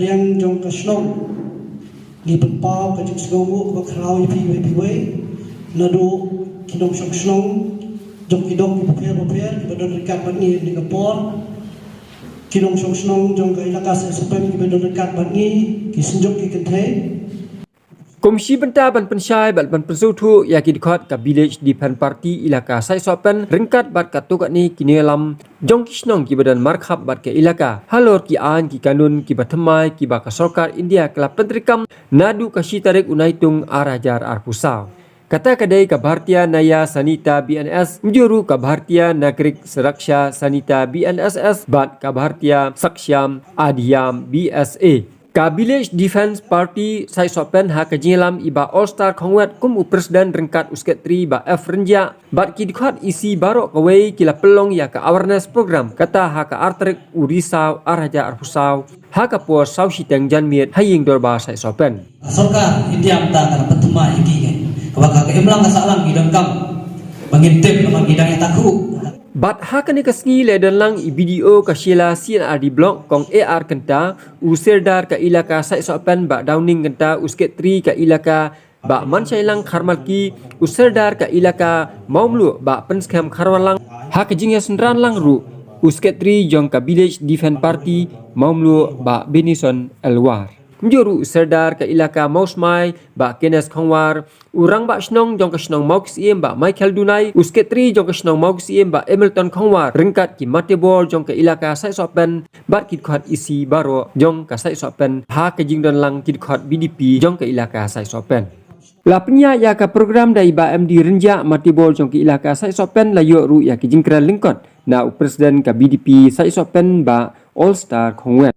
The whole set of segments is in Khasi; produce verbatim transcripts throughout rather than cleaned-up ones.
Jong ka shnong, ngi pynpaw ka jingsngewnguh kaba khraw ïa phi iwei pa iwei, naduh ki nongshong shnong jong ki dong kiba pher bapher kiba don ryngkat bad ngi ha kane ka por, ki nongshong shnong jong ka Elaka Saitsohpen kiba don ryngkat bad ngi, ki synjuk ki kynthei. Kum shi bynta ban pynshai bad ban pynsngewthuh ïa ki dkhot ka Village Defence Party Elaka Saitsohpen ryngkat bad katto katne ki nongïalam jong ki shnong kiba don markhap bad ka elaka halor ki aiñ ki kanun kiba thymmai kiba ka sorkar India ka la pyntreikam naduh ka shi tarik u Naitung ar hajar arphew saw. Kata ka dei ka Bharatiya Nyaya Sanhita, B N S, kumjuh ruh ka Bharatiya Nagarik Suraksha Sanhita, B N S S, bad ka Bharatiya Sakshyam Adhiyam, B S A. Ka Village Defence Party Saitsohpen ha ka jingïalam i Bah Allstar Khongwet kum u President ryngkat u Secretary Bah F Rynjah bad ki dkhot E C baroh kawei ki la pynlong ïa ka awareness program kata ha ka ar tarik u Risaw ar hajar arphew saw ha ka por saw shiteng janmiet ha ïing dorbar Saitsohpen. Sorkar India mynta ka la pynthymmai ïa ki, kaba ka, ka imlang ka sahlang ki donkam ba ngin tip namar ki dang ïatakhuh. Bad ha kane ka sngi la don lang i B D O ka Shella C and R D Block Kong A R Kynta, u Serdar ka Elaka Saitsohpen Bah Downing Kynta, u Secretary ka Elaka Bah Manshailang Kharmalki, u Serdar ka Elaka Mawmluh Bah Pynskhem Kharwanlang, ha ka jingïasynran lang ruh u Secretary jong ka Village Defence Party Mawmluh Bah Benison Elwar. Kumjuh ruh u Serdar ka Elaka Mawsmai Bah Kenneth Khongwar, u Rangbah Shnong jong ka shnong Mawkisiem Bah Michael Dunai, u Secretary jong ka shnong Mawkisiem Bah Hamilton Khongwar, ryngkat ki matebor jong ka Elaka Saitsohpen bad ki dkhot E C baroh jong ka Saitsohpen ha ka jingdon lang ki dkhot V D P jong ka Elaka Saitsohpen. La pynïaid ïa ka program da i Bah M D Rynjah, matebor jong ka Elaka Saitsohpen, la ïoh ruh ïa ki jingkren lyngkot na u President ka V D P Saitsohpen Bah Allstar Khongwet.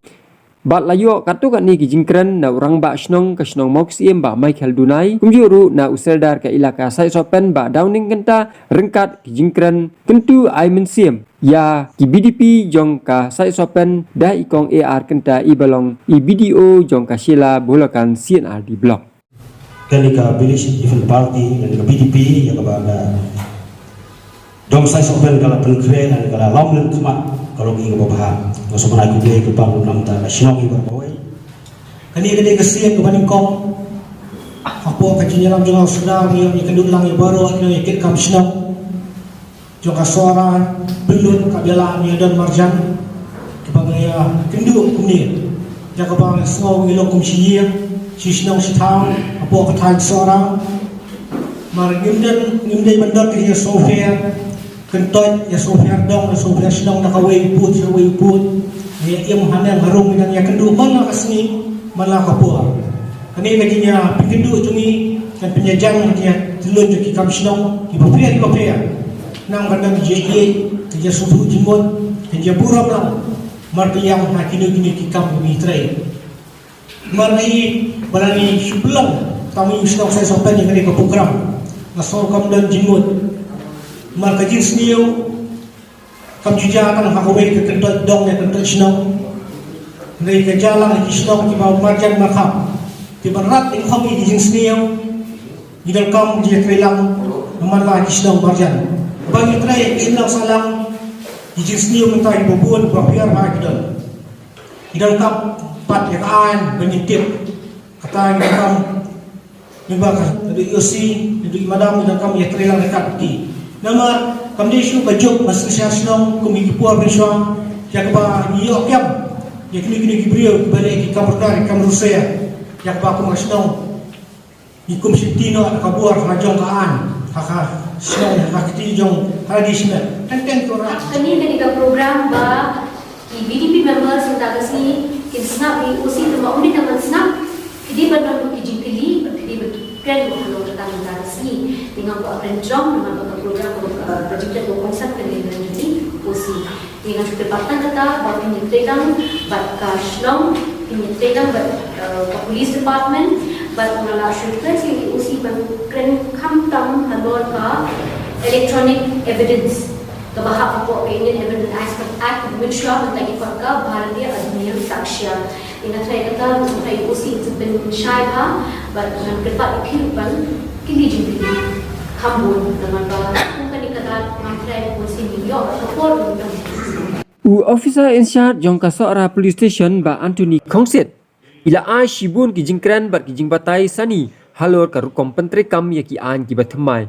Bad la ïoh katto katne ki jingkren na u Rangbah Shnong ka shnong Mawkisiem Bah Michael Dunai, kumjuh ruh na u Serdar ka Elaka Saitsohpen Bah Downing Kynta, ryngkat ki jingkren kyntu ai mynsiem ïa ki V D P jong ka Saitsohpen da i Kong A R Kynta iba long i B D O jong ka Shella Bulakan C and R D Block. Kane ka Village Defence Party, kane ka V D P, ïa kaba ka dong Saitsohpen ka la pynkhreh, kane ka la long lem khmat, ka long ïa kaba bha. Nga sngewbha khublei kyrpad ruh na ka bynta ka shnong ïa kaba bha. Kane ka dei ka sien kaba nyngkong. Hapoh ka jingïalam jong nga u Serdar, ïa kynduh lang ïa baroh, ïa ki kam shnong jong ka Sohra, Pyllun, Khabyalla, Maïadon, Marjan, kiba nga ïa kynduh kumne. Ïa kaba nga sngew ngi long kum shi ïing, shi shnong shi thaw hapoh ka thaiñ Sohra. Mar ngim don, ngim dei ban don ka ïa sngewpher kyntoit, ïa sngewpher dong, ïa sngewpher shnong na kawei u pud sha kawei u pud. Ïa im haneng harung ngi dang ïa kynduh man la ka sngi man la ka por. Kane ka jingïa pynkynduh jong ngi kan pynïajan ka jingïa tylluid jong ki kam shnong kiba pher kiba pher. Nang ban dang jingïa ïeit, ka jingïa sngewthuh jingmut, ka jingïa burom lang. Mar pynïaid ha kino kino ki kam kiba ngi trei. Mar ngi ba la ngi shu pynlong tang ïa u shnong Saitsohpen ïa kane ka program, nga sngew kam don jingmut. Mar ka jingsniew kam ju jia tang ha kawei ka kyntoit dong ne kyntoit shnong. Hynrei ka jia lang ïa ki shnong kiba marjan markhap, kiba rat lyngkhot ïa ki jingsniew. Ngi donkam jingïatreilang namar la ki shnong marjan. Ba ngi trei ki imlang sahlang, ki jingsniew mynta kiba bun ba pher ba ki don. Ngi donkam pat ïa ka aiñ ba ngin tip. Kata ngi donkam, ngi ba ka, naduh i O C, naduh i madam, ngi donkam ïatreilang ryngkat bad ki. Namar kam dei shuh ka juk ban synshar shnong kum ki por mynshuwa, ïa kaba ngi ïoh kiam ïa kine kine ki briew kiba leh ki kam runar, ki kam rusa, ïa kaba kum ka shnong ngi kum shimti noh da ka bor ha jong ka aiñ, ha ka shnong, ha ka kti jong ka lade shimet. Teng teng to ra. Kane kane ka program ba ki V D P members mynta ka sngi kin sngap ïa i O C, tangba ym dei tang ban sngap, ki dei ban don ki jingkylli bad ki dei ban kren ruh halor kata mynta ka sngi. Te nga kwah kren jrong namar ba ka program ba, uh, projected ba kongsan kane kane jong i O C. Te nga shu kyrpad tang kata ba phin ïatreilang bad ka shnong, phin ïatreilang bad, uh, ka police department, bad nga la shu request ïa i O C ban kren khamtam halor ka electronic evidence kaba hap hapoh ka Indian Evidence Act, Act, mynshuwa mynta ki kot ka Bharatiya Adhiniyam Sakshya. Te nga tharai kata, nga tharai i O C in sa pynshai bha bad ngan kyrpad ïa phi ban kylli jingkylli kham bun namar ba kum kane ka dak nga tharai i O C in ïoh ka por ban U officer in charge jong ka Sohra Police Station Bah Anthony Khongsit I la ai shibun ki jingkren bad ki jingbatai sani halor ka rukom pyntreikam ïa ki aiñ kiba thymmai.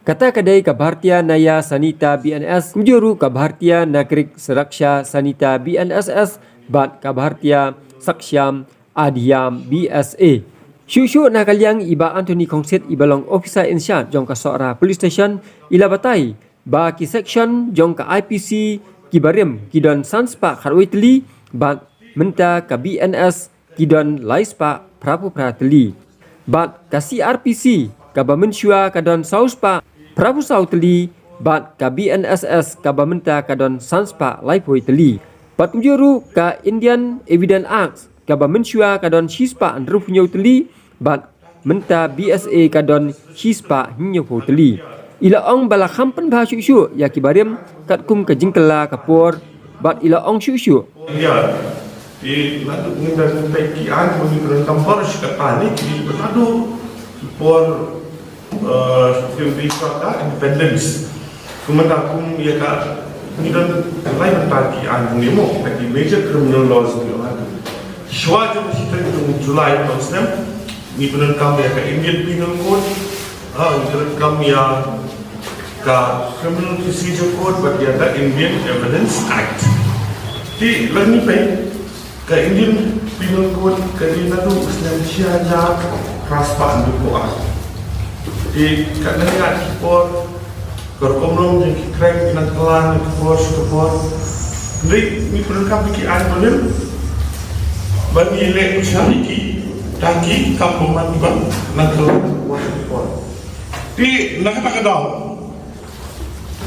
Kata ka dei ka Bharatiya Nyaya Sanhita B N S, kumjuh ruh ka Bharatiya Nagarik Suraksha Sanhita B N S S bad ka Bharatiya Sakshyam Adhiyam B S A. Shuh shuh na ka liang i Bah Anthony Khongsit i ba long officer in charge jong ka Sohra Police Station i la batai ba ki section jong ka I P C kiba rim ki don san spah khatwei tylli bad mynta ka B N S ki don lai spah phraphew phra tylli. Bad ka C R P C kaba mynshuwa ka don saw spah phraphew saw tylli bad ka B N S S kaba mynta ka don san spah laiphew tylli. Bad kumjuh ruh ka Indian Evidence Act kaba mynshuwa ka don shi spah hynriewphew hynñiew tylli bad mynta B S A ka don shi spah hynñiewphew tylli. I la ong ba la kham pynbha shuh shuh ïa kiba rim katkum ka jingkylla ka por bad i la ong shuh shuh. Ïa, i la duk ngi da ngi tai ki aiñ ba ngi kren kam por shi katta ne ki ba la duk por, eh, ki bi ka independence. Kumta kum ïa ka ngi don lai bynta ki aiñ ne mo kita ki major criminal laws ngi ong. Shuwa jong shi tarik jong July tang snem ngi pyndonkam ïa ka Indian Penal Code, ha, ngi pyndonkam ïa ka Criminal Procedure Code bad ïa ka Indian Evidence Act. Te lada ngi peit ka Indian Penal Code ka dei naduh u snem shi hajar phra spah hynriewphew ar. Te katne ngat ki por ka rukom rom jong ki crime ki nang kylla na ka por sha ka por. Hynrei ngi pyndonkam ïa ki aiñ ba rim ba ngi leh sha ki, ta ki kam bymman ba nang kylla na ka por sha ka por. Te na kata ka daw,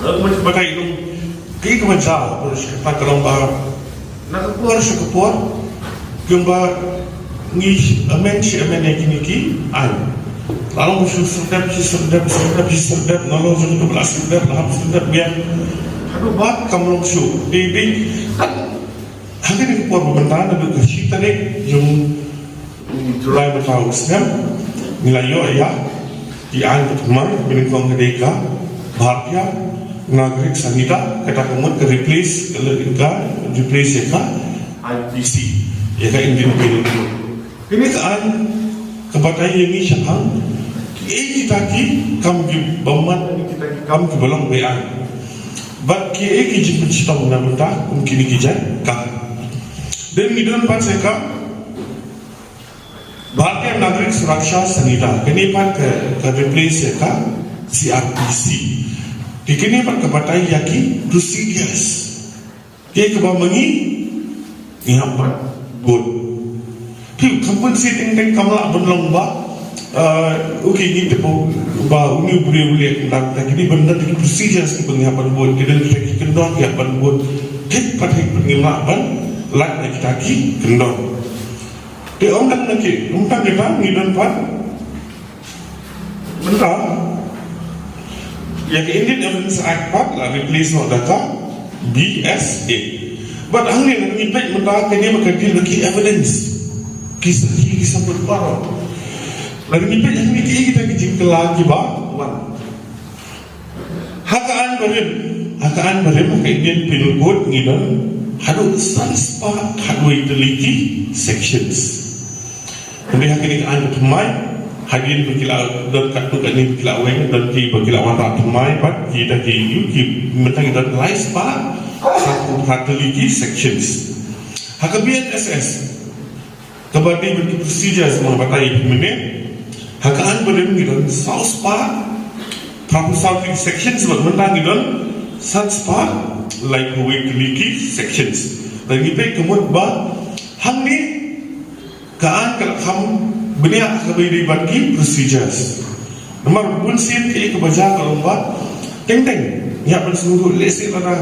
eh, kumba batai long, ki kumba jia por sha ka por ka long ba na ka por sha ka por kumba ngi amend shi amend ïa kine ki aiñ. La long shu serdep, shi serdep, serdep, shi serdep, na long jong ka la serdep, la hap serdep biang. Haduh ba kam long shuh. Dei, dei, ha kane ka por ba mynta naduh ka shi tarik jong u July mynta u snem ngi la ïoh ïa ki aiñ ba thymmai, ba nyngkong ka dei ka Bharatiya Nagarik Sanhita, kata ka mut ka replace, ka le-, ka replace ïa ka I P C, ïa ka Indian Penal Code. Kane ka aiñ ka batai ïa ngi shaphang kiei kita ki kam kiba man, kita ki kam kiba long be-aiñ bad kiei ki jingpynshitom na bynta kum kine ki jait kam. Then ngi don pat ïa ka Bharatiya Nagarik Suraksha Sanhita, kane pat ka, ka replace ïa ka C R P C. Te kane pat ka batai ïa ki procedures. Te kaba ma ngi ngi hap ban bud. Te kam pynshai teng teng, kam lah ban long ba, eh, okay, ngi tip ba une u briew u leh kumta kumta, kine ban don ki procedures kiba ngi hap ban bud, ki don kita ki kyndon ki hap ban bud. Te pat hi ngim lah ban lait na kita ki kyndon. Te ym tang na ki, ym tang kita, ngi don pat mynta ïa ka Indian Evidence Act pat la replace noh da ka B S A. Bad hangne ngi peit mynta kane ma ka deal da ki evidence, ki sakhi, ki sabut baroh. Lada ngi peit hangne ki, kita ki jingkylla kiba wan. Ha ka aiñ barim, ha ka aiñ barim, ha ka Indian Penal Code ngi don haduh san spah khatwei tylli ki sections. Hynrei ha kane ka aiñ ba thymmai, hadien ba ki la don katto katne ba ki la weng, don ki ba ki la wanrah thymmai pat, kita ki, ki mynta ki don lai spah sanphew phra tylli ki sections. Ha ka B N S S, kaba dei bad ki procedures ba nga batai ïa phi mynne, ha ka aiñ barim ngi don saw spah phraphew saw tylli ki sections bad mynta ngi don san spah laiphew wei tylli ki sections. Lada ngi peit ka mut ba hangne ka aiñ ka la kham bniah kaba ïadei bad ki procedures. Namar bunsien kaei kaba jia ka long ba teng teng ngi hap ban sngewthuh, lehse lada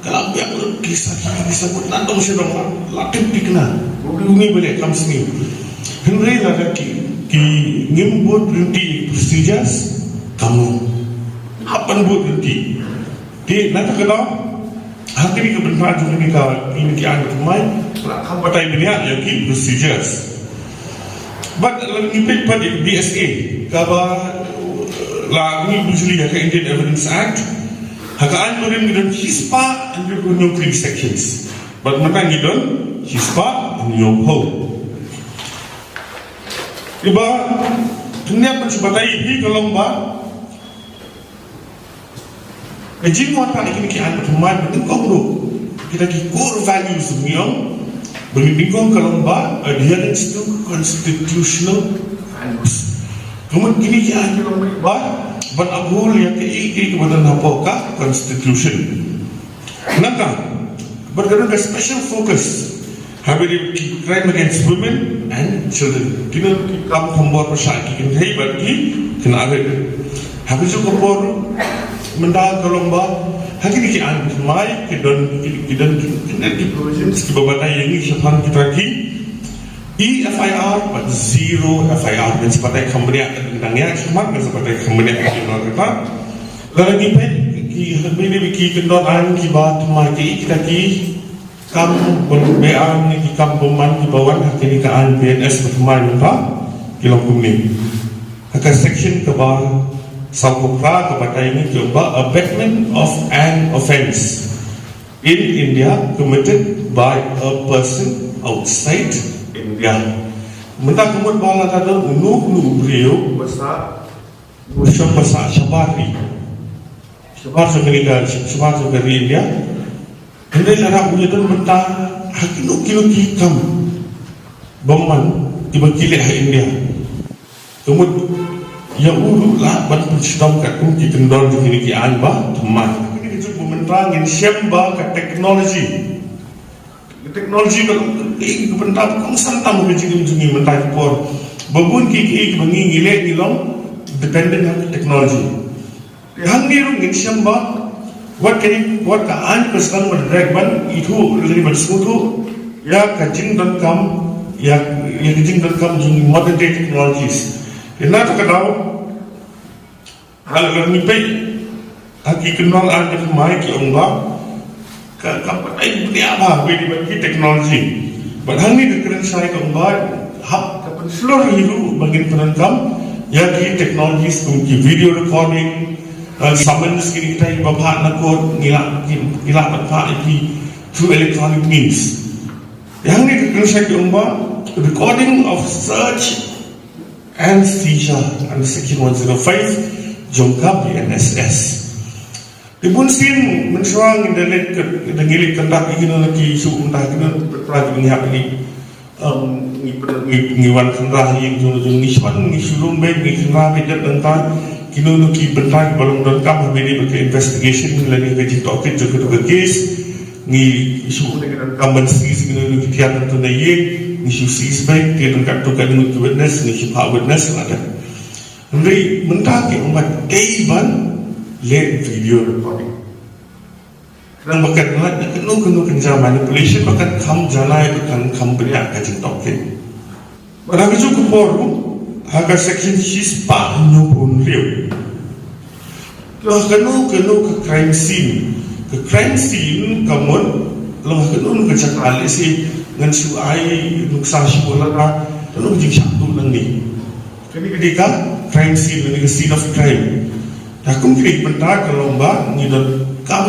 ka la biang lut ki sakhi, ki sabut na dong sha dong, la tip thikna u briew une ba leh, kam sniew. Hynrei lada ki, ki ngim bud lynti procedures, kam long. Hap ban bud lynti. Te na kata ka daw, ha kane ka bynta jong kane ka, kine ki aiñ ba thymmai, la kham batai bniah ïa ki procedures. Bad lada ngi peit pat ïa ka B S A, kaba la ngi bujli ïa ka Indian Evidence Act, ha ka aiñ barim ngi don shispah hynñiewphew hynñiew tylli ki sections. Bad mynta ngi don shispah hynñiewphew. Iba, kynja ban shu batai hi ka long ba ka jingwan ka kine ki aiñ ba thymmai ba nyngkong ruh kita ki core values ngi ong ba nyngkong ka long ba adherence to constitutional values. Ka mut kine ki aiñ ki long ba ban uphold ïa kaei kaei ba don hapoh ka constitution. Nangta bad ka don ka special focus ha kaba ïadei bad ki crime against women and children. Kine ki kam thombor pyrshah ki kynthei bad ki khynnah rit. Ha kajuh ka por mynta ka long ba ha kine ki aiñ thymmai ki don ki don ki provisions kiba batai ïa ngi shaphang kita ki E F I R bad zero F I R. Ngan sa batai kham bniah, ngan sa batai kham bniah ki nongkynmaw. Lada ngi peit ki, ki kyndon aiñ kiba thymmai ki, kita ki kam bym beaiñ ne ki kam bymman kiba wan ha kane ka aiñ B N S ba thymmai mynta ki long kumne. Ha ka section kaba sawphew phra ka batai ngi ki ong ba abetment of an offence in India committed by a person outside India. Mynta ka mut ba lada don uno uno u briew ba sah, u shong ba sah shabar ri, shabar jong kane ka, shabar jong ka ri India. Hynrei lada u ïadon bynta ha kino kino ki kam bymman kiba ki leh ha India, ka mut ïa u ruh lah ban pynshitom katkum ki kyndon jong kine ki aiñ ba thymmai. Kine ki jong ba mynta ngin shem ba ka technology, ka technology ka long ka bynta ba kongsan tam ka jingim jong ngi mynta ki por. Ba bun ki, ki, kiba ngi, ngi leh ngi long dependent ha ka technology. Hangne ruh ngin shem ba wat ka, wat ka aiñ ka sdang ban rek ban ithuh lane ban sngewthuh ïa ka jingdonkam, ïa, ïa ka jingdonkam jong modern day technologies. Ïa na kata ka daw, ha la ngi peit ha ki kyndon aiñ ka thymmai ki ong ba ka, ka batai bniah bha ba ïadei bad ki technology. Bad hangne ka kren shai ka ong ba hap ka pynshlur hi ruh ba ngin pyndonkam ïa ki technologies kum ki video recording, uh, summons kine kita kiba phah na court ngi lah, ngi lah ban phah ïa ki through electronic means. Hangne ka kren shai ka ong ba recording of search and seizure under section one zero five jong ka B N S S. Te bunsien mynshuwa ngi da leit, da ngi leit kynrap ïa kino na ki shu mynta kino na ki bynta kiba ngi hap ngi, um, ngi, ngi, ngi wan kynrap ïa kino na kino, ngi shu wan, ngi shu lum beit, ngi kynrap beit dep nangta kino na ki bynta kiba long donkam ha kane ka investigation lane ka jingtohkit jong kane ka case. Ngi shu kam ban seize kino kino ki tiar na kino na ïing, ngi shu seize beit, te ryngkat katto katne ngut ki witness ngi shu phah witness lada. Hynrei mynta ki ong ba dei ban leh video recording. Khnang ba kan lait na kano kano kynja manipulation, ba kan kham janai, ba kan kham bniah ka jingtohkit. Bad ha kajuh ka por ruh ha ka section shispah hynñiewphew hynriew, ha kano kano ka crime scene, ka crime scene ka mut long ha kano kano ka jaka, let's say ngan shu ai nuksa shu lada, kano ka jingshah tuh nangne. Kane ka dei ka crime scene, kane ka scene of crime. Te kum kine ki bynta ka long ba ngi donkam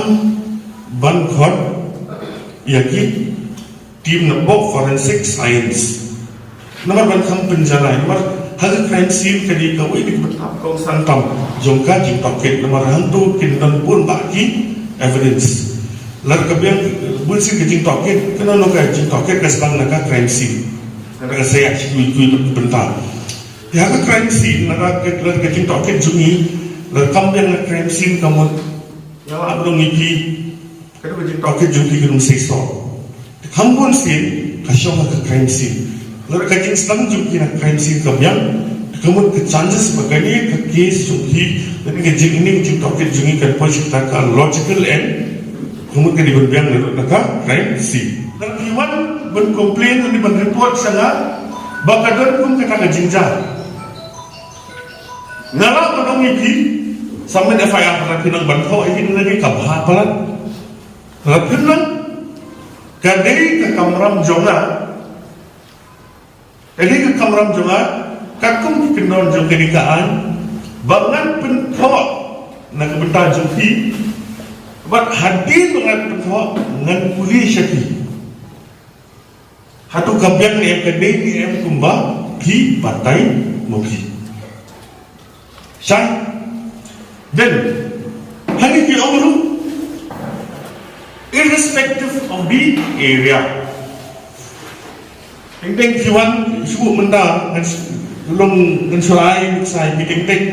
ban khot ïa ki team na pok forensic science. Namar ban kham pynjanai, namar ha ka crime scene ka dei kawei na ki bynta kongsan tam jong ka jingtohkit, namar hangto kin don bun bah ki evidence. Lada ka biang bunsien ka jingtohkit, kano kano ka jingtohkit ka sdang na ka crime scene. Ka sa ïa shu kui, kui bynta. Ïa ka crime scene, lada ka, lada ka jingtohkit jong ngi, lada kam biang na crime scene ka mut ïa la ba dong ngi phi, ka dei ka jingtohkit jong phi ka dei seisoh. Te kham bunsien ka shong ha ka crime scene. Lada ka jingsdang jong phi na crime scene ka biang, ka mut ka chances ba kane ka case jong phi, kane ka jing, kane ka jingtohkit jong ngi kan poi sha kata ka logical end, ka mut ka dei ban biang na, na ka crime scene. Lada phi wan ban complain, lane ban report sha nga ba ka don kum kata ka jingjia, nga lah ban ong ïa phi, submit F I R, lada phi nang ban thoh ïa kine lane ka bha palat. Lada phim nang, ka dei ka kamram jong nga, ka dei ka kamram jong nga, katkum ki kyndon jong kane ka aiñ, ba ngan pynthoh na ka bynta jong phi. Bad hadien ba ngan pynthoh, ngan pule sha phi. Hato ka biang ne em, ka dei ne em kumba Phi batai mo phi. Shai. Then, hani ki ong ruh, irrespective of the area. Teng teng ki wan shu mynta ngan s- long ngan shu ai mik sai ki teng teng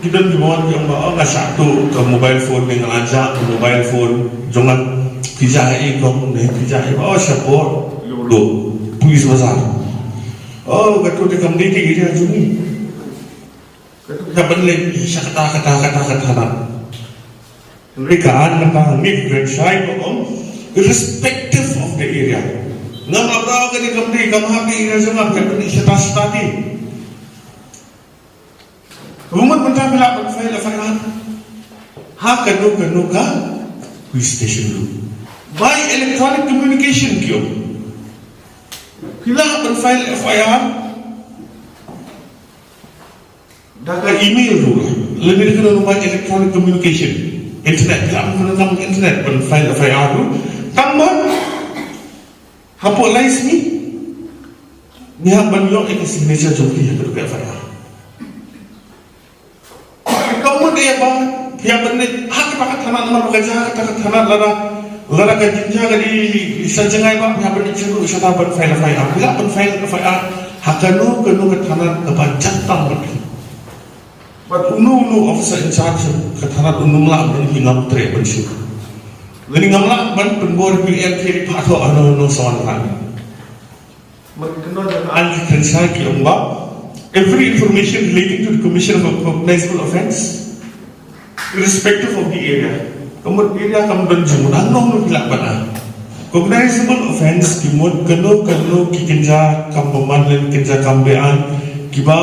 ki don ki wan ki ong ba oh nga shah tu ka mobile phone ne nga la jah ka mobile phone jong nga ki jah i kong ne ki jah i ba oh shah por lo police bazar. Oh ka tu te kam dei te ki jah jong ngi. Ka tu ka ban leh sha kata kata kata kata na. Hynrei ka an mynta hangne ka kren shai ka ong irrespective of the area. Ngam lah bra ka dei kam dei kam hap dei area jong nga ka ban leh shata shata dei. Ka mut mynta phi lah ban file F I R ha kano kano ka police station ruh by electronic communication ki ong. Phi lah ban file F I R da ka email ruh lane da kano kano ka electronic communication, internet, phi lah ban kano kano internet ban file F I R ruh. Tang ba hapoh lai sngi ngi hap ban ïoh ïa ka signature jong phi ha kano ka F I R. Ka mut ïa ba phi hap ban leit ha kata ka thana namar ba ka jaka kata ka thana lada lada ka jingjia ka dei sa jngai ba phi hap ban leit sha ruh shata ban file F I R. Phi lah ban file F I R ha kano kano ka thana kaba jat tam bad phi. Bad uno uno officer in charge ka thana uno um lah ban phi ngam treh ban shu. Lane ngam lah ban pynbor phi ïa phi ri pha thoh ano ano sa wan thana. Mar ki kyndon jong ka aiñ ki kren shai ki ong ba every information relating to the commission of a cognizable offence irrespective of the area. Ka mut area kam don jingmut hangno hangno ki lah ban ai. Cognizable offence ki mut kano kano ki kynja kam bymman lane kynja kam beaiñ kiba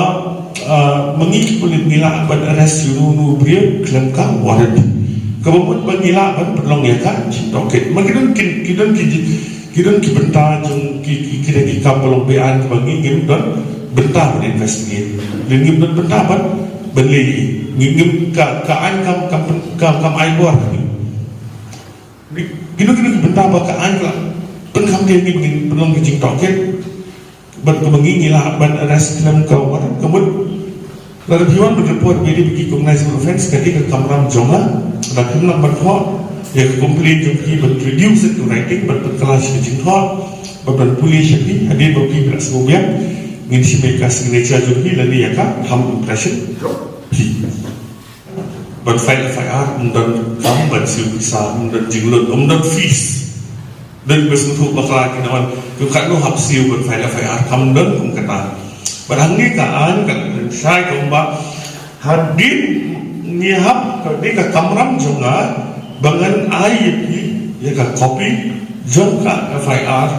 ah, ma ngi ki pulit ngi lah ban arrest ïa uno uno u briew khlem ka warrant. Kaba mut ba ngi lah ban pynlong ïa ka jingtohkit. Ma ki don ki ki don ki ji- ki don ki bynta jong ki ki ki dei ki kam ba long beaiñ ba ngi ngim don bynta ban investigate. Lane ngim don bynta ban ban leh. Ngi ngim ka ka aiñ kam kam kam kam ai bor. Ngi ngi don ki bynta ba ka aiñ ka la pynkham ïa ngi ba ngin pynlong ka jingtohkit. Bad kaba ngi ngi lah ban arrest khlem ka warrant ka mut. Lada phi wan ban report ba dei ba ki cognizable offence ka dei ka kamram jong nga. Lada phim lah ban thoh ïa ka complaint jong phi ban reduce it to writing ban pynkylla sha ka jingthoh bad ban pule sha phi hadien ba phi lah sngewbiang ngin shim ïa ka signature jong phi lane ïa ka thumb impression jong phi. Ban file F I R ym don kam ban siew pisa, ym don jinglut, ym don fees. Don ba sngewthuh bakla ki nongon kum katno hap siew ban file F I R kam don kum kata. Bad hangne ka aiñ ka la kren shai ka ong ba hadien ngi hap ka dei ka kamram jong nga ba ngan ai ïa phi ïa ka copy jong ka F I R.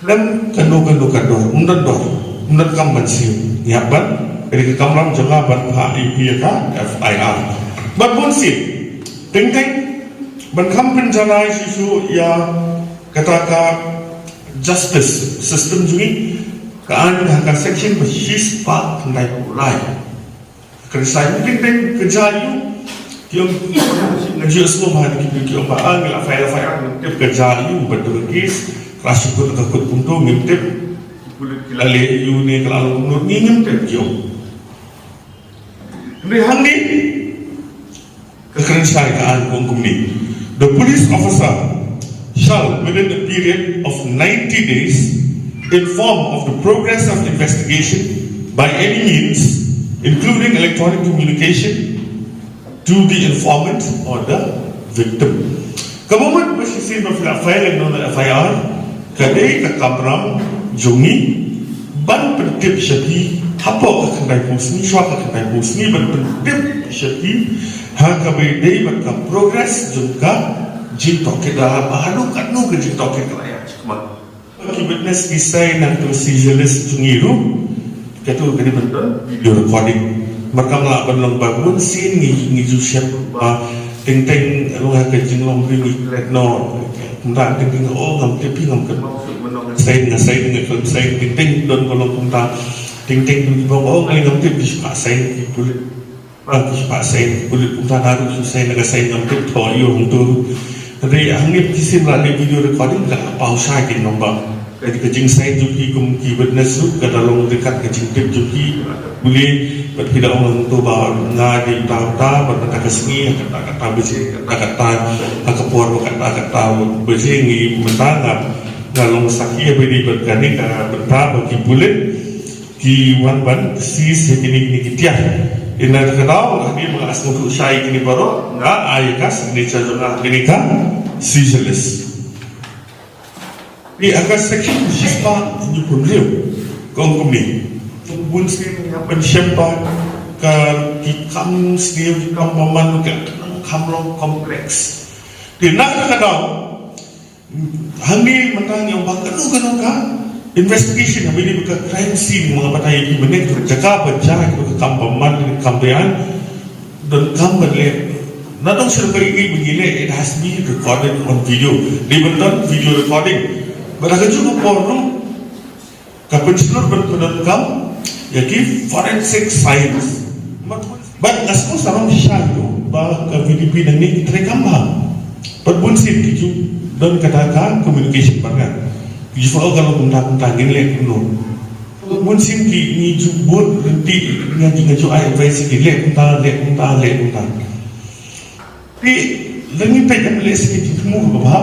Khlem kano kano ka dor, ym don dor, ym don kam ban siew. Ngi hap ban, ka dei ka kamram jong nga ban phah ïa phi ïa ka F I R. Bad bun sien, teng teng ban kham pynjanai shuh shuh ïa kata ka justice system jong ngi, ka aiñ ha ka section ba shispah khyndai phew lai. Ka dei sa ïa u teng teng ka jia ïa u. Ki ong nga ju sngewbha ha ki briew ki ong ba ah ngi la file F I R ngim tip ka jia ïa u ba tu ka case. Ka la shu kut ka kut kumto ngim tip. Ki pulit ki la leh ïa u ne ka la long kumno ngi ngim tip ki ong. Hynrei hangne ka kren shai ka aiñ ka ong kumne. The police officer shall, within a period of ninety days, inform of the progress of investigation by any means, including electronic communication, to the informant or the victim. Kaba mut ba shisien ba phi la file ïa u F I R, ka dei ka kamram jong ngi ban pyntip sha phi hapoh ka khyndai phew sngi, shuwa ka khyndai phew sngi ban pyntip sha phi ha kaba ïadei bad ka progress jong ka jingtohkit, da ba haduh katno ka jingtohkit ka la ïaid shakhmat. Ki witness ki sign na ka seizure list jong ngi ruh. Kato ka dei ban don video recording. Mar kam lah ban long ba bun sien ngi ngi ju shem ba teng teng long ha ka jinglong briew ngi klet noh. Kumta teng teng oh ngam tip hi ngam kynmaw shuh mynno nga sign nga sign nga khlem sign teng teng don ba long kumta. Teng teng ngi bong oh ngi ngam tip ki shu phah sign ki pulit. Ba ki shu phah sign ki pulit kumta na ruh shu sign na ka sign ngam tip thoh ïa u hangto. Hynrei hangne ki sim la dei video recording ka paw shai ki number. Ka, ka jingsain jong ki kum ki witness ruh ka da long ryngkat ka jingtip jong ki. Pule, bad phi da ong hangto ba nga dei uta uta, bad mynta ka sngi, kata kata baje, kata kata, ha ka por ba kata kata baje, ngi mynta nga, nga long sakhi ha ba dei bad kane ka bynta ba ki pulit ki wan ban seize ïa kine, kine ki tiar. Ina ka daw, nga dei ba nga sngewthuh shai kine baroh, nga ai ka signature jong nga ha kane ka seizure list. Te ha ka section shispah hynñiew phew hynriew ka ong kumne. Bun sien ïa pynshem ba ka, ki kam sniew, ki kam bymman ka kham long complex. Te na kata ka daw, hangne mynta ngi ong ba kano kano ka investigation, ha ba ïadei bad ka crime scene, ma nga batai ïa phi mynne ka jaka ba jia ïa ka kam bymman, ka kam beaiñ, donkam ban leh. Nadong shuh ba ïa ngi ban leh, it has to be recorded on video. Dei ban don video recording. Bad ha kajuh ka por ruh ka pynshlur ban pyndonkam ïa ki forensic science. Bad nga sngewsarong shisha ruh ba ka V D P nangne ki treikam bha. Bad bun sien ki ju don kata ka communication bad nga. Ki ju phah ka long kumta kumta, ngin leh kumno. Bun sien ki, ngi ju bud ryntih, nga ju, nga ju ai advice ki, leh kumta, leh kumta, leh kumta. Te lada ngi peit, em, leh shisha ki jingthmu kaba bha.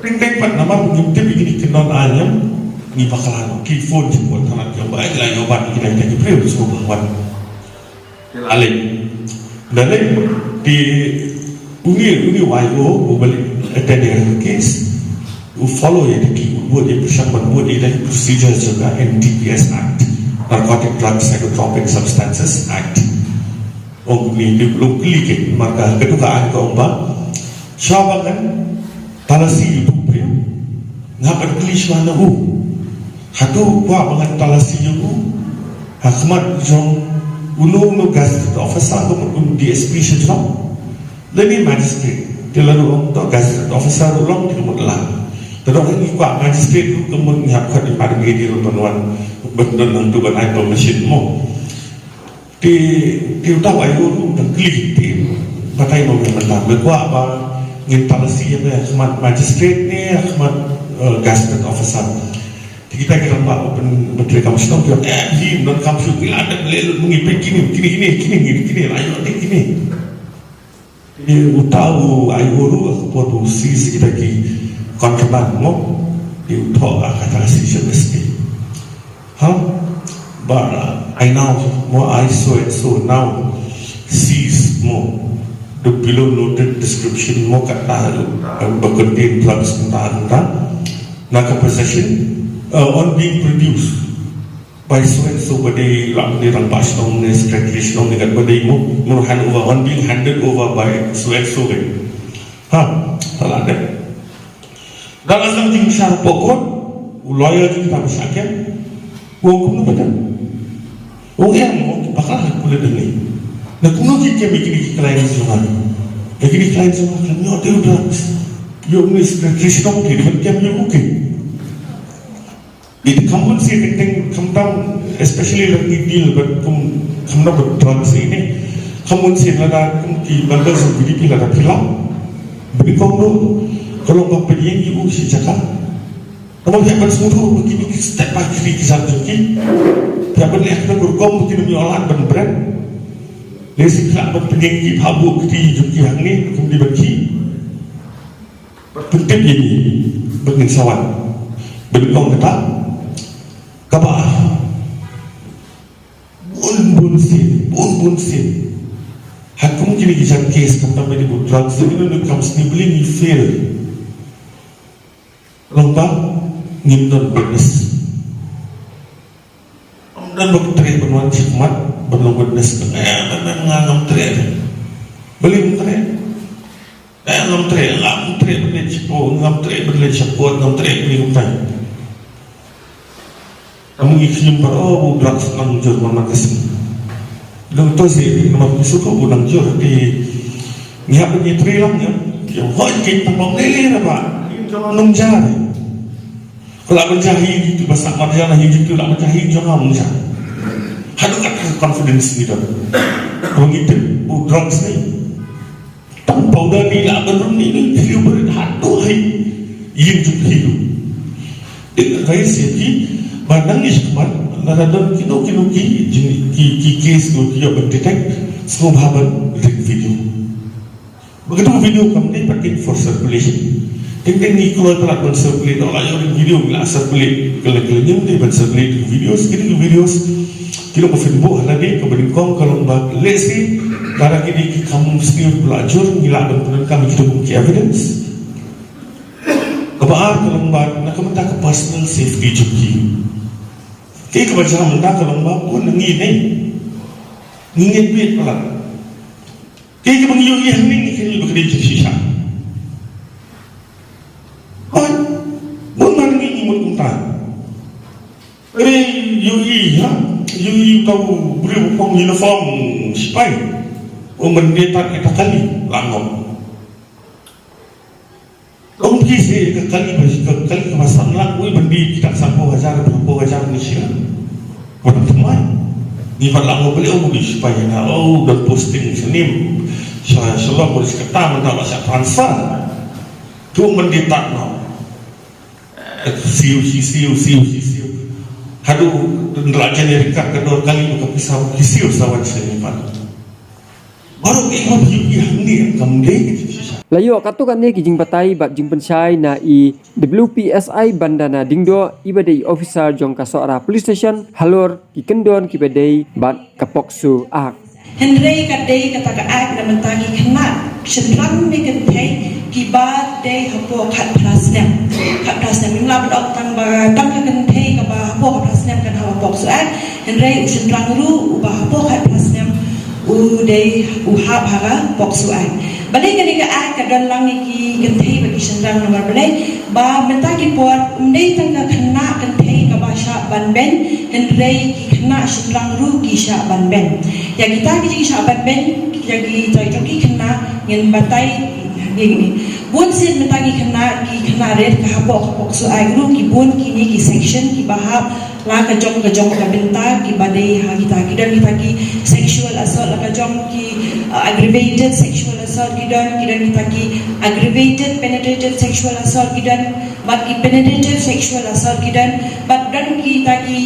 Teng teng pat namar ngim tip ïa kine ki kyndon aiñ, em, ngi bakla noh. Ki phone jingmut thanat ki ong ba, ai, la ïoh ban ïa kine ki briew sngewbha wan. Te la leit. La leit, te une, une u I O uba leit attend ïa ka case, u follow ïa ki, u bud ïa, pyrshang ban bud ïa ki procedure jong ka N D P S Act, Narcotic Drugs Psychotropic Substances Act. Ong kumne, te u kylli ki, namar ka, katu ka aiñ ka ong ba, shuwa ba ngan talasi ïa utu u briew, nga hap ban kylli shuwa na u. Hato u kwah ba ngan talasi ïa u ha khmat jong uno uno gazetted officer, ka mut u D S P Shillong, lane magistrate? Te lada u ong to gazetted officer ruh long, te ka mut la. Te lada u ong ngi kwah magistrate ruh, ka mut ngi hap khot ïa i Madam Edi ruh ban wan, ban don hangto ban ai permission mo. Te, te uta u I O ruh u dang kylli, te batai ma u, mynta me kwah ba ngin talasi ïa me ha khmat magistrate ne ha khmat, eh, gazetted officer? Te kita ki rangbah ban, ban treikam shnong ki ong, eh, hi, ym donkam shuh, ngi la dep leh lut ma ngi, peit kine, kine, kine, kine, kine, kine la ïoh, te kine. Te uta u I O ruh ha ka por ba u seize ïa kita ki contraband mo, te u thoh ha kata ka seizure list. Ha? Ba, I now, mo, I so and so now seize mo the below noted description mo, kata, uh, ba contain drugs kata, kata, na ka possession, uh, on being produced by so and so, ba dei, lah ban dei rangbah shnong ne, secretary shnong ne, kat ba dei mo, mo hand over, on being handed over by so and so, kan. Ha, salah deh. Lada la sdang jingbishar hapoh court, u lawyer jong kita ba shah kem u ong kumno pat, u ong em, u ong bakla ha pulit hangne. Na kumno ki kem ïa kine ki clients jong nga? Ïa kine ki clients jong nga ki la ïoh de u drugs. Ïoh une secretary shnong te ban kem ïa u ke. It, kham bun sien teng teng, khamtam, especially lada ngi deal bad kum, khamtam bad drugs ine. Kham bun sien lada kum ki members of V D P lada phi lam, ba nyngkong ruh ka long ba pynïeng ïa u shi jaka. Namar phi hap ban sngewthuh ba kine ki step ba kine ki jam jong ki. Phi hap ban leh kata ka rukom ba kin ym ïoh lad ban bret. Lehse phi lah ban pynïeng ki, pha buh kti jong ki hangne, kum dei ban ki. Bad pyntip ïa ngi ba ngin sa wan. Ba nyngkong kata, kaba ar, bun bun sien, bun bun sien, ha kum kine ki jait case, khamtam ba dei bad drugs, ïa kine ki kam sniffing, ngi fail. Long ba ngim don witness. Ym don ba treh ban wan shakhmat ban long witness, eh, ban, ban, nga ngam treh. Balei ngam treh? Eh, ngam treh, ngam treh ban leit shapoh, ngam treh ban leit shapoh, ngam treh ban leit kumtai. Ka mut ngi khñium baroh ba u drugs u nang jur man ka sngi. Dang to seh namar ngi sngewthuh ba u nang jur, te ngi hap ban ïatrei lang ïa, ïa hoi kein tang ba ne ne ba. Ïa jong nong jar. Ko lah ban jia hi jingtip ba sah mat ïa na hi jingtip lah ban jia hi jong nga mung jia. Haduh katta ka confidence ngi don. Ko ngi tip ba u drugs ne. Tang powder ni lah ban rung ni ni, thriu barit haduh hi. Ïing jong phi ruh. Rai siti ba nang ish kmat na radon kino kino ki jing ki ki case ko ki ban detect, sngewbha ban ring video. Begitu video kam dei pakai for circulation. Teng teng ni kloi palat ban circulate, ola yo ring video la circulate, kala kala nyem dei ban circulate videos, kini videos kino ko Facebook hala dei ko ban kong kalong ba lesi para kini ki kam sniu la jur ni la ban pun kam kito ki evidence. Kaba ar ka long ba na ka bynta ka personal safety jong ki. Kaei kaba jia mynta ka long ba bun na ngi ne ngi ngeit beit palat. Kaei kaba ngi ïohi hangne ngi kynmaw ba ka dei jingshisha. Bun, bun na ngi ngi mut kumta. Re ïohi ha, ïohi uta u briew u phong uniform sipai. U mynta ita kali la ngop. Ong ki se ka kali ba ka kali ka ba san lak, ui, ban dei kita sanphew hajar, phew hajar ni sila. Ban thymmai. Ni pat la mo beli, ong, di sipai na, oh, don posting sha nim. Sha, sha long, beli sekretar, ban ta la sha transfer. Tu ban dei tak no. Eh, siu, si, siu, siu, si, siu. Haduh, la generic ka, ka dor kali ka pisa, ki siu sawan sha ni pat. Baroh ki hok ïohi hangne kam dei ki jingshisha. La ïoh katto katne ki jingbatai bad jingpynshai na i W P S I Bandana Dingdoh, iba dei i officer jong ka Sohra Police Station halor ki kyndon kiba dei bad ka POCSO Act. Hynrei ka dei kata ka Act na bynta ki khynnah shynrang ne kynthei kiba dei hapoh khatphra snem. Khatphra snem, ngim lah ban ong tang ba tang ka kynthei kaba hapoh khatphra snem kan hap ha POCSO Act. Hynrei u shynrang ruh uba hapoh khatphra snem u dei u hap ha ka POCSO Act. Balei kane ka Act ka don lang ïa ki kynthei bad ki shynrang? Namar balei? Ba mynta ki por ym dei tang ka khynnah kynthei kaba shah ban beiñ, hynrei ki khynnah shynrang ruh ki shah ban beiñ. Ïa kita ki jingshah ban beiñ ïa kita jong ki khynnah ngin batai ïa kine. Bun sien mynta ki khynnah, ki khynnah rit ka hapoh ka POCSO Act ruh ki bun kine ki section kiba hap la ka jong ka jong ka bynta kiba dei ha kita, ki don kita ki sexual assault la ka jong ki, uh, aggravated sexual assault ki don, ki don kita ki aggravated penetrative sexual assault ki don, bad ki penetrative sexual assault ki don, bad don kita ki,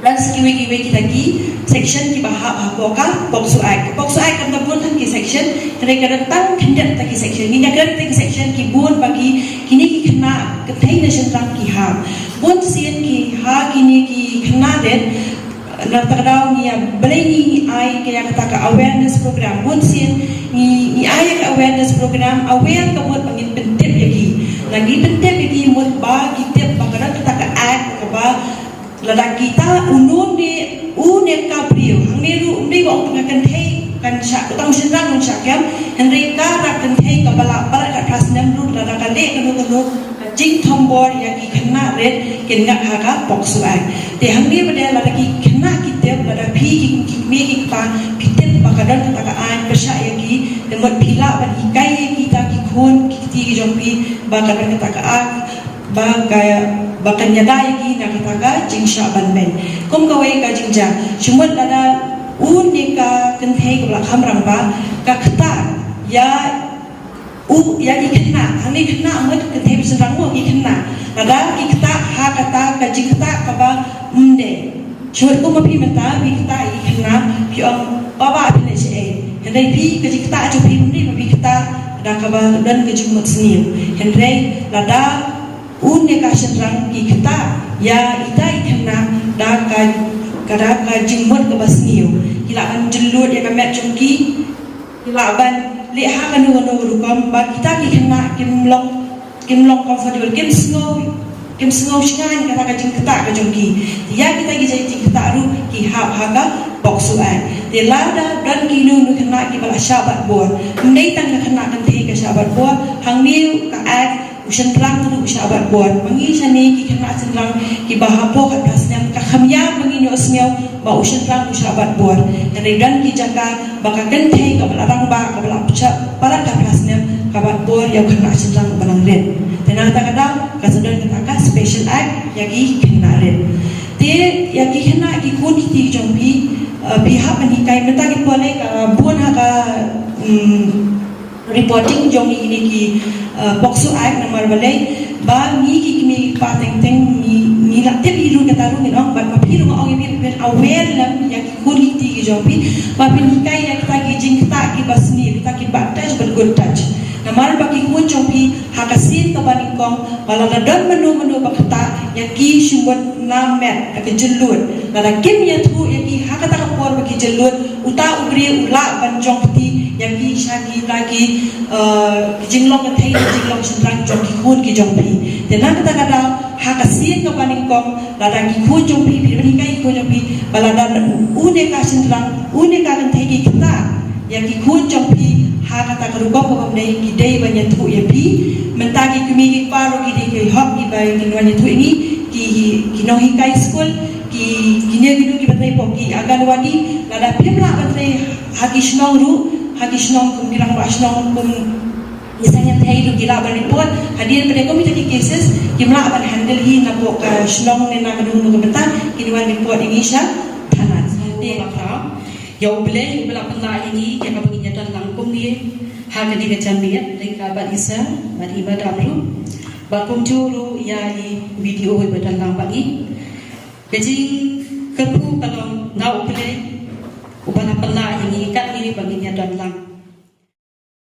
don sa kiwei kiwei kita ki section kiba hap hapoh ka POCSO Act. POCSO Act kam da bun tang ki section, hynrei ka don tang khyndiat ta ki section. Ngi ïa ka don ta ki section ki bun ba ki, kine ki khynnah kynthei ne shynrang ki hap. Bun sien ki ha kine ki khynnah rit, na kata ka daw ngi ïa, balei ngi ai ka ïa kata ka awareness program. Bun sien ngi, ngi ai ka awareness program, aware ka mut ba ngin pyntip ïa ki. Lada ngi pyntip ïa ki mut ba ki tip ba ka don kata ka Act kaba lada kita u nongrim u ne ka briew, hangne ruh ym dei ba ong tang ka kynthei kan shah, tang u shynrang un shah kem, hynrei ka rak kynthei kaba la palat khatphra snem ruh lada ka leh kano kano ka jingthombor ïa ki khynnah rit kin ngat ha ka POCSO Act. Te hangne pat lada ki khynnah ki tip, lada phi ki, ki kmie ki kpa phi tip ba ka don kata ka aiñ pyrshah ïa ki, te mut phi lah ban hikai ïa kita ki khun ki kti ki jong phi ba ka don kata ka Act, ba ka, ba kan ïada ïa ki na kata ka jingshah ban beiñ. Kum kawei ka jingjia, shu mut lada u ne ka kynthei kaba la kham rangbah ka ktah ïa u, ïa ki khynnah, hangne khynnah mut kynthei bad shynrang mo, ki khynnah. Lada ki ktah ha kata ka jingktah kaba ym dei. Shu mut kum ma phi mynta phi ktah ïa ki khynnah, phi ong, "Baba, phi leh shaei?" Hynrei phi ka jingktah jong phi ym dei ba phi ktah da kaba don ka jingmut sniew. Hynrei lada u ne ka shynrang ki ktah ïa ita i khynnah da ka, ka da ka jingmut kaba sniew, ki lah ban jynlut ïa ka met jong ki, ki lah ban leh ha kano kano ka rukom ba kita ki khynnah kim long, kim long comfortable, kim sngew, kim sngew shngaiñ kata ka jingktah ka jong ki. Ïa kita ki jingktah ruh ki hap ha ka POCSO Act. Te lada don kino kino khynnah kiba la shah bat bor, ym dei tang ka khynnah kynthei ka shah bat bor, hangne ka Act u shynrang ruh u shah bat bor. Ma ngi shane ki khynnah shynrang kiba hapoh khatphra snem, ka kham ïa ba ngin ïohsngew ba u shynrang u shah bat bor. Hynrei don ki jaka ba ka kynthei kaba la rangbah, kaba la shah palat khatphra snem, ka bat bor ïa u khynnah shynrang uba nang rit. Te na kata ka daw ka sa don kata ka Special Act ïa ki khynnah rit. Te ïa ki khynnah ki khun ki kti jong phi, eh, phi hap ban hikai, mynta ki por lei ka bun ha ka, mm, reporting jong ngi kine ki, uh, POCSO Act, namar balei Ba ngi ki kmie ki kpa teng teng ngi, ngi la tip hi ruh kata ruh ngin ong, bad ma phi ruh nga ong ïa phi ban aware lem ïa ki khun ki kti ki jong phi, ba phin hikai ïa kita ki jingktah kiba sniew, kita kiba touch bad good touch. Namar ba ki khun jong phi ha ka sien kaba nyngkong, ba lada don mano mano ba ktah ïa ki, shu mut nam met da ka jyllud. Lada kim ïathuh ïa ki ha kata ka por ba ki jyllud, uta u briew u lah ban jong kti ïa ki sha kita ki, eh, ki jinglong kynthei, ki jinglong shynrang jong ki khun ki jong phi. Te na kata ka daw, ha ka sien kaba nyngkong, lada ki khun jong phi, phi ban hikai ki khun jong phi ba lada une ka shynrang, une ka kynthei ki ktah ïa ki khun jong phi ha kata ka rukom kaba ym dei, ki dei ban ïathuh ïa phi. Mynta ki kmie ki kpa ruh ki dei ki hok kiba kin wan ïathuh ïa ngi, ki, ki nonghikai skul, ki, kine kine kiba trei hapoh ki Anganwadi. Lada phim lah ban trei ha ki shnong ruh, ha ki shnong kum ki rangbah shnong, kum ki seng kynthei ruh ki lah ban report. Hadien ba dei kum kita ki cases kim lah ban handle hi napoh ka shnong ne na kano kano ka bynta, kin wan report ïa ngi sha thana. Te ïa U Blei uba la pynlah ïa ngi ïa kaba ngin ïa don lang kumne ha kane ka janmiet, Rika bad Isa bad i Madam ruh, bad kumjuh ruh ïa i B D O iba don lang bad ngi. Ka jingkyrkhu ka long